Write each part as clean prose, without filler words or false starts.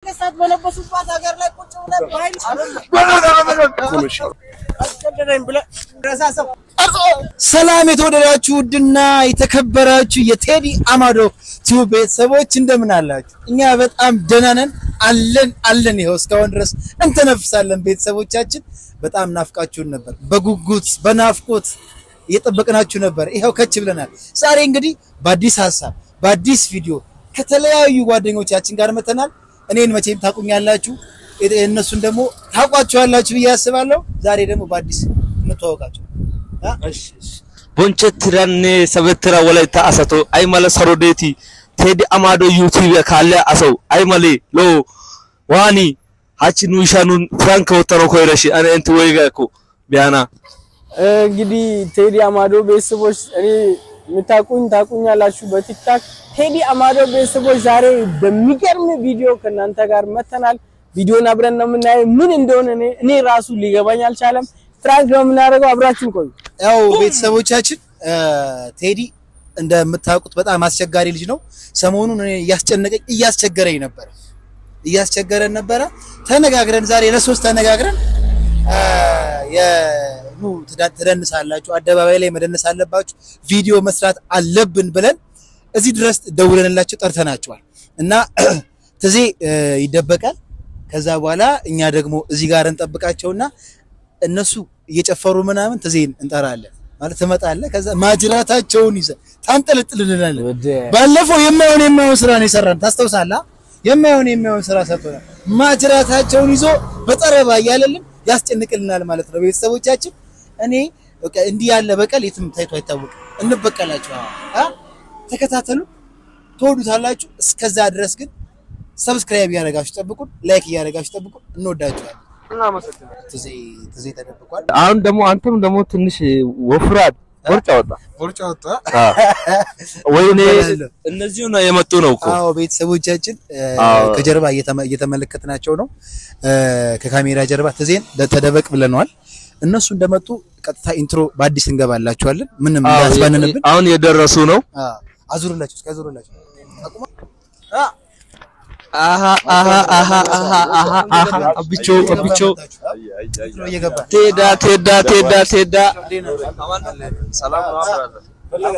ነገስታት በለበሱባት ሀገር ላይ ቁጭ ብለህ በኃይል አስገደደኝ ብለህ ረሳሰው። ሰላም የተወደዳችሁ ውድና የተከበራችሁ የቴዲ አማዶ ቲዩብ ቤተሰቦች እንደምን አላችሁ? እኛ በጣም ደህና ነን፣ አለን አለን። ይኸው እስካሁን ድረስ እንተነፍሳለን። ቤተሰቦቻችን በጣም ናፍቃችሁን ነበር። በጉጉት በናፍቆት እየጠበቅናችሁ ነበር። ይኸው ከች ብለናል። ዛሬ እንግዲህ በአዲስ ሀሳብ በአዲስ ቪዲዮ ከተለያዩ ጓደኞቻችን ጋር መተናል። እኔን መቼም ታቁኛላችሁ፣ እነሱን ደግሞ ታውቋቸዋላችሁ ብዬ አስባለሁ። ዛሬ ደግሞ በአዲስ እንተዋወቃቸው። Bonchchettidanne sabettida wolaytta asatoo ay mala saro deetii? Teedi Amaado yuutuubiya kaalliya asawu ay malee lo"o waanii? Hachchi nu ishaa nun prank oottanawu koyirashin ane intte woygiyaakko be'ana. እንግዲህ ቴዲ አማዶ ቤተሰቦች እኔ የምታውቁኝ ታውቁኛላችሁ በቲክታክ ቴዲ አማዶ ቤተሰቦች፣ ዛሬ በሚገርም ቪዲዮ ከእናንተ ጋር መተናል። ቪዲዮን አብረን ነው የምናየው። ምን እንደሆነ እኔ ራሱ ሊገባኝ አልቻለም። Prank ነው የምናደርገው። አብራችሁን ቆዩ። ያው ቤተሰቦቻችን ቴዲ እንደምታውቁት በጣም አስቸጋሪ ልጅ ነው። ሰሞኑን እኔ እያስጨነቀኝ እያስቸገረኝ ነበር እያስቸገረን ነበረ። ተነጋግረን ዛሬ ለሶስት ተነጋግረን የኑ ትደንሳላችሁ፣ አደባባይ ላይ መደነስ አለባችሁ፣ ቪዲዮ መስራት አለብን ብለን እዚህ ድረስ ደውለንላቸው ጠርተናቸዋል። እና ትዜ ይደበቃል። ከዛ በኋላ እኛ ደግሞ እዚህ ጋር እንጠብቃቸውና እነሱ እየጨፈሩ ምናምን ትዜን እንጠራለን። ማለት ትመጣለህ። ከዛ ማጅራታቸውን ይዘህ ታንጠለጥልልናለህ። ባለፈው የማይሆን የማይሆን ስራ ነው የሰራን፣ ታስታውሳለህ? የማይሆን የማይሆን ስራ ሰርቶናል። ማጅራታቸውን ይዞ በጠረባ እያለልን ያስጨንቅልናል ማለት ነው። ቤተሰቦቻችን እኔ በቃ እንዲህ ያለ በቀል የትም ታይቶ አይታወቅም። እንበቀላችሁ። አ ተከታተሉ፣ ትወዱታላችሁ። እስከዛ ድረስ ግን subscribe እያደረጋችሁ ጠብቁን፣ like እያደረጋችሁ ጠብቁን። እንወዳችኋለን። ትዜ ትዜ ተደብቋል። አሁን ደግሞ አንተም ደግሞ ትንሽ ወፍራት ቦርጫ ወጣ። ቦርጫ ወጣ። ወይኔ እነዚሁ ነው የመጡ ነው እኮ። አዎ ቤተሰቦቻችን ከጀርባ እየተመለከትናቸው ነው። ከካሜራ ጀርባ ትዜን ተደበቅ ብለነዋል። እነሱ እንደመጡ ቀጥታ intro በአዲስ እንገባላችኋለን። ምንም እንዳያስባንንብን። አሁን የደረሱ ነው። አዙርላችሁ፣ እስኪ አዙርላችሁ። አሃ አሃ አሃ አሃ አሃ አሃ አብቾ አብቾ Intro እየገባ ቴዳ ቴዳ ቴዳ ቴዳ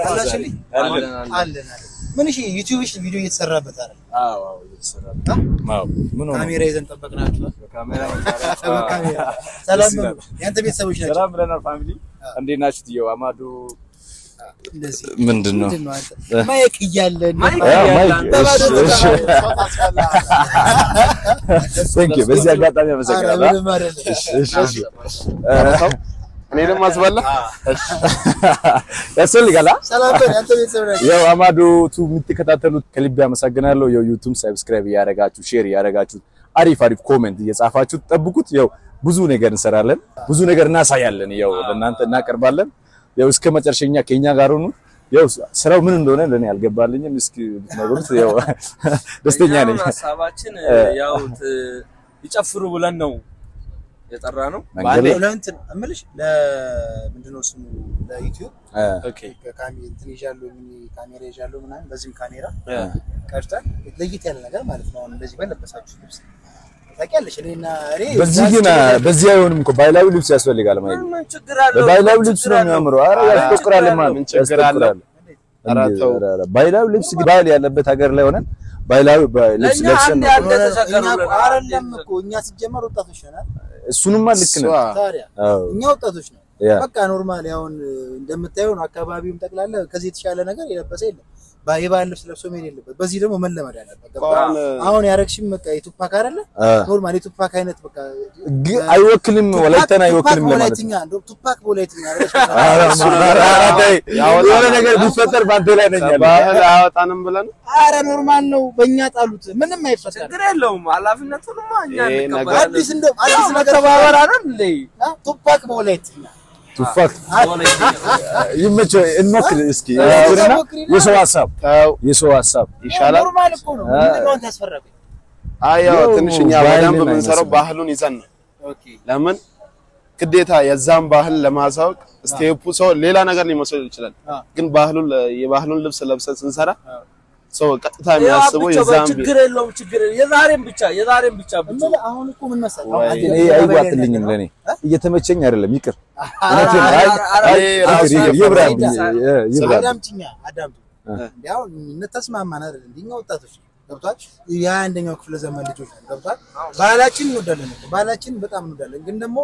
አላችሁልኝ? አለን አለን። ምን እሺ፣ ዩቲዩብሽ ቪዲዮ እየተሰራበት አይደል? ካሜራ ይዘን ጠበቅናችሁ። በካሜራ ሰላም በሉ። ያንተ ቤተሰቦች ናቸው። ሰላም ብለናል። Family እንዴት ናችሁ? ትየው አማዶ እንደዚህ ምንድን ነው? ምንድን ነው አንተ mic እያለ Mic እሺ፣ thank you። በዚህ አጋጣሚ አመሰግናለሁ። ምንም አይደለም። እሺ፣ እሺ፣ እሺ። እኔ ደግሞ አስበላ ያስፈልጋል። አ? ሰላም በል። ያንተ ቤተሰብ ናቸው። ያው አማዶ ቱ የምትከታተሉት ከልቤ አመሰግናለሁ። ያው ዩቲዩብ subscribe እያደረጋችሁ share እያደረጋችሁ አሪፍ አሪፍ comment እየጻፋችሁ ጠብቁት። ያው ብዙ ነገር እንሰራለን፣ ብዙ ነገር እናሳያለን፣ ያው ለእናንተ እናቀርባለን። ያው እስከ መጨረሻኛ ከኛ ጋር ሁኑ። ያው ስራው ምን እንደሆነ ለኔ አልገባልኝም። እስኪ ብትነግሩት ያው ደስተኛ ነኝ። ሀሳባችን ያው ይጨፍሩ ብለን ነው የጠራ ነው። መንገድ ላይ ለእንትን እምልሽ ለምንድን ነው ስሙ ለዩቲዩብ እንትን ይዣለሁ mini ካሜራ ይዣለሁ ምናምን በዚህም ካሜራ ቀርጸን ለየት ያለ ነገር ማለት ነው። አሁን እንደዚህ በለበሳችሁ ልብስ ታውቂያለሽ፣ እኔና እኔ በዚህ ግን በዚህ አይሆንም እኮ ባህላዊ ልብስ ያስፈልጋል ማለት ነው። ምን ችግር አለው? በባህላዊ ልብስ ነው የሚያምረው። ኧረ ያስቆጥራል ማለት ምን ችግር አለው? ያስቆጥራል። ኧረ ተው። ኧረ ኧረ ባህላዊ ልብስ ግን ባህል ያለበት ሀገር ላይ ሆነን ባህላዊ ልብስ ለእኛ ለብሰን አንድ ነው። ያለ ተቸገሩ እኛ እኮ ብለን አይደለም እኮ እኛ ሲጀመር ወጣቶች ነን አይደል? እሱንማ ልክ ነህ። ታዲያ አዎ እኛ ወጣቶች ነን። ያ በቃ normal አሁን እንደምታየው ነው። አካባቢውም ጠቅላላ ከዚህ የተሻለ ነገር የለበሰ የለም። የባህል ልብስ ለብሶ መሄድ የለበት። በዚህ ደግሞ መለመድ አለበት። ገባህ? አሁን ያረግሽም በቃ የቱፓክ አይደለ? Normal የቱፓክ አይነት በቃ አይወክልም፣ ወላይታን አይወክልም ለማለት ነው። ወላይትኛ እንደውም ቱፓክ በወላይትኛ አደረግሽ። ኧረ ኧረ ኧረ ተይ፣ የሆነ ነገር ቢፈጠር በአንተ ላይ ነኝ ያለው። ባህል አያወጣንም ብለን ኧረ normal ነው። በእኛ ጣሉት፣ ምንም አይፈጠርም። ችግር የለውም። ኃላፊነቱንማ እኛ ይሄ ነገር እንቀበላለን። አዲስ እንደውም አዲስ ነገር መተባበር አይደል እንዴ? ቱፓክ በወላይትኛ ቱፋክ ይመቸው። እንሞክር እስኪ እንሞክርና የሰው ሀሳብ ተው የሰው ሀሳብ ይሻላል። Normal እኮ ነው። ምንድን ነው አንተ ያስፈራብኝ? አይ ያው ትንሽ እኛ ባህልን በደንብ የምንሰራው አይመስልም። ባህሉን ይዘን ነው። Okay ለምን ግዴታ የዛን ባህል ለማሳወቅ step ኡ ሰው ሌላ ነገር ሊመስል ይችላል፣ ግን ባህሉን የባህሉን ልብስ ለብሰን ስንሰራ ሰው ቀጥታ የሚያስበው የዛን ችግር የለውም ችግር የዛሬም ብቻ ብቻ አሁን እኮ ምን መሰለህ እኔ አይዋጥልኝም ለኔ እየተመቸኝ አይደለም ይቅር አዳምጪኛ አዳምጪ ያው እንተስማማን አይደል እኛ ወጣቶች ገብቷል የአንደኛው ክፍለ ዘመን ልጆች ነን ገብቷል ባህላችን እንወዳለን ባህላችን በጣም እንወዳለን ግን ደግሞ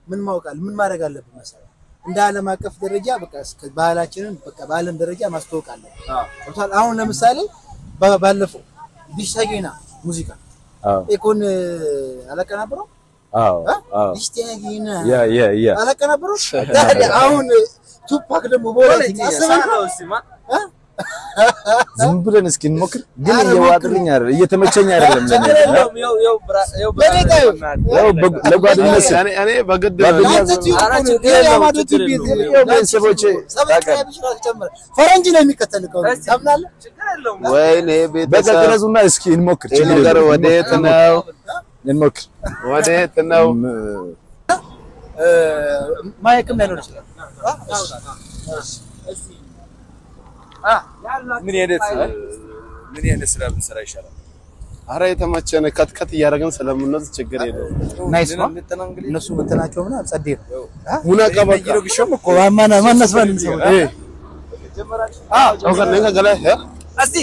ምን ማወቃል ምን ማድረግ አለብን መሰለህ እንደ ዓለም አቀፍ ደረጃ በቃ ባህላችንን በቃ በዓለም ደረጃ ማስተዋወቅ አለብን ገብቷል አሁን ለምሳሌ ባለፈው ዲሽታጌና ሙዚቃ ኤኮን አላቀናብረው አዎ አዎ ዲሽታጌና ያ ያ ያ አላቀናብረው ታዲያ አሁን ቱፓክ ደግሞ ቦለቲ አሰበው ዝም ብለን እስኪ እንሞክር ግን እየዋጥልኝ አይደል እየተመቸኝ አይደለም ለኔ ያው ለጓደኝነት እኔ በግድ ፈረንጅ ነው የሚከተልከው ታምናለህ ወይኔ ቤተሰብ በቀረዙና እስኪ እንሞክር ችግር ነገር ወዴት ነው እንሞክር ወዴት ነው ማይክም ላይኖር ይችላል ምን አይነት ስራ ብንሰራ ይሻላል? አረ የተመቸነ ከትከት እያደረግን ስለምንወስድ ችግር የለውም። ናይስ ነው እነሱ እንትናቸው ምናምን ጸዴ ነው። ሙናቀ በቃ እኮ ማናስ ማንም ሰው እስቲ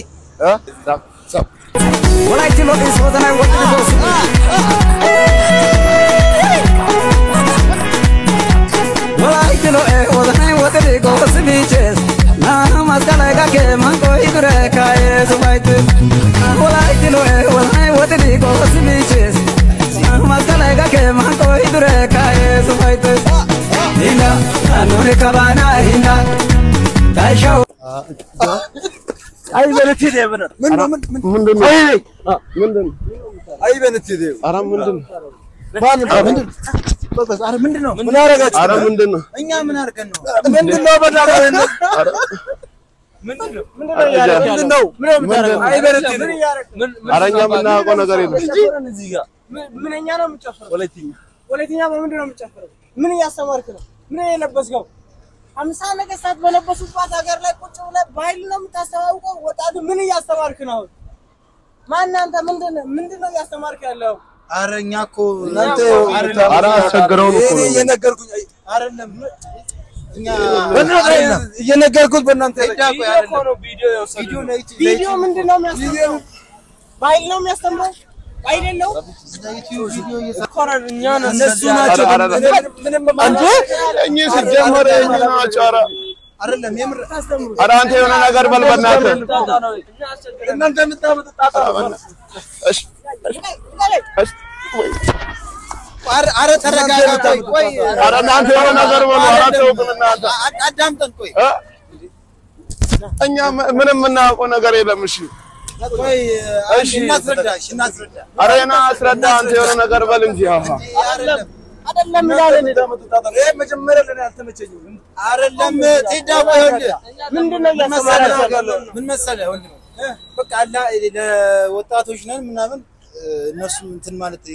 እኛ ምን አድርገን ነው? ኧረ እኛ የምናውቀው ነገር የለም። ምንኛ ነው የምትጨፍረው? ወላይትኛ በምንድን ነው የምትጨፍረው? ምን እያስተማርክ ነው? ምን የለበስከው? 50 ነገስታት በለበሱባት ሀገር ላይ ቁጭ ብለህ ባህል ነው የምታስተዋውቀው? ወጣቱ ምን እያስተማርክ ነው? ማን አንተ? ምንድን ነው እያስተማርክ ያለው? ኧረ እኛ እኮ ኧረ አስቸግረውን እኮ ነው እየነገርኩት በእናንተ ቪዲዮ ምንድን ነው የሚያስተምረው? ባህል ነው የሚያስተምረው አይደለም? እነሱ ናቸው። እኚህ ሲጀመር እኚህ ናቸው። ኧረ አይደለም የምር ኧረ አንተ የሆነ ነገር በል በእናትህ። እናንተ የምታመጡት ጣጣ ነው። እሺ እሺ ኧረ ተረጋጋ። ቆይ ኧረ እናንተ የሆነ ነገር በሉ። ኧረ ተው ግን እናንተ አዳምጠን። ቆይ እኛ ምንም የምናውቀው ነገር የለም። እሺ ቆይ እናስረዳ። እሺ እናስረዳ። ኧረ ና አስረዳ። አንተ የሆነ ነገር በል እንጂ። አይደለም አይደለም ይላል። ይሄ መጀመሪያ ለእኔ አልተመቸኝም። አይደለም ቴዳ ቆይ ምንድን ነው እያስተማራችሁ? ምን መሰለህ ወንድሜ፣ በቃ ለወጣቶች ነን ምናምን እነሱ እንትን ማለት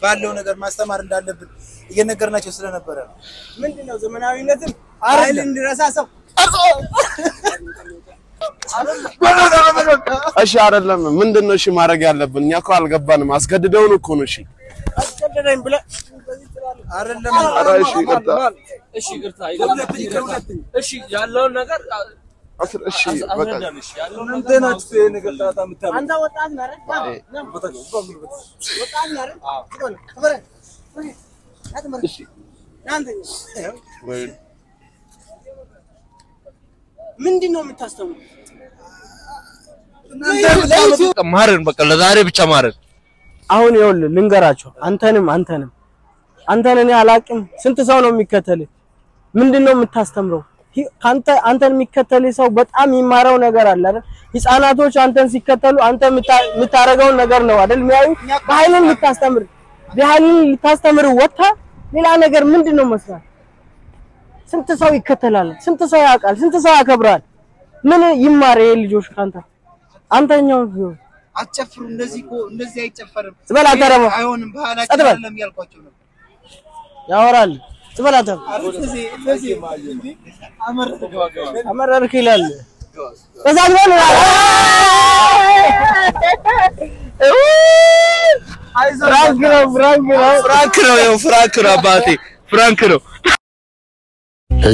ባለው ነገር ማስተማር እንዳለብን እየነገርናቸው ስለነበረ ነው። ምንድን ነው ዘመናዊነትን ባህል እንዲረሳ ሰው እሺ አይደለም። ምንድን ነው እሺ ማድረግ ያለብን? እኛ እኮ አልገባንም። አስገድደውን እኮ ነው። እሺ አስገደደኝ ብለህ አይደለም። ኧረ እሺ ይቅርታ። እሺ ይቅርታ። እሺ ያለውን ነገር እሺ በቃ እናንተ ናችሁ ይሄ ነገር ጣጣ የምታመጡት። አንተ ወጣት ነህ አይደል? ወጣት ነህ አይደል? ምንድን ነው የምታስተምሩት? ማረን በቃ ለዛሬ ብቻ ማረን። አሁን ይኸውልህ ልንገራቸው፣ አንተንም አንተን እኔ አላቅም። ስንት ሰው ነው የሚከተልህ? ምንድን ነው የምታስተምረው? ካንተ አንተን የሚከተልህ ሰው በጣም የሚማረው ነገር አለ አይደል? ህፃናቶች አንተን ሲከተሉ አንተ የምታረገውን ነገር ነው አይደል የሚያዩ። ባህልን ልታስተምር ወጥታ ሌላ ነገር ምንድን ነው መስራት? ስንት ሰው ይከተላል፣ ስንት ሰው ያውቃል፣ ስንት ሰው ያከብራል። ምን ይማር ይሄ ልጆች ካንተ? አንተኛው ቢሆን አትጨፍሩ፣ እንደዚህ እኮ እንደዚህ አይጨፈርም። ዝበል አተረፈ አይሆንም፣ ባህላችን አይደለም እያልኳቸው ነበር። ያወራል። ዝበል አተረፈ አመረርክ ይላል። ተሳስበን prank ነው፣ prank ነው። Prank ነው፣ ያው prank ነው አባቴ፣ prank ነው።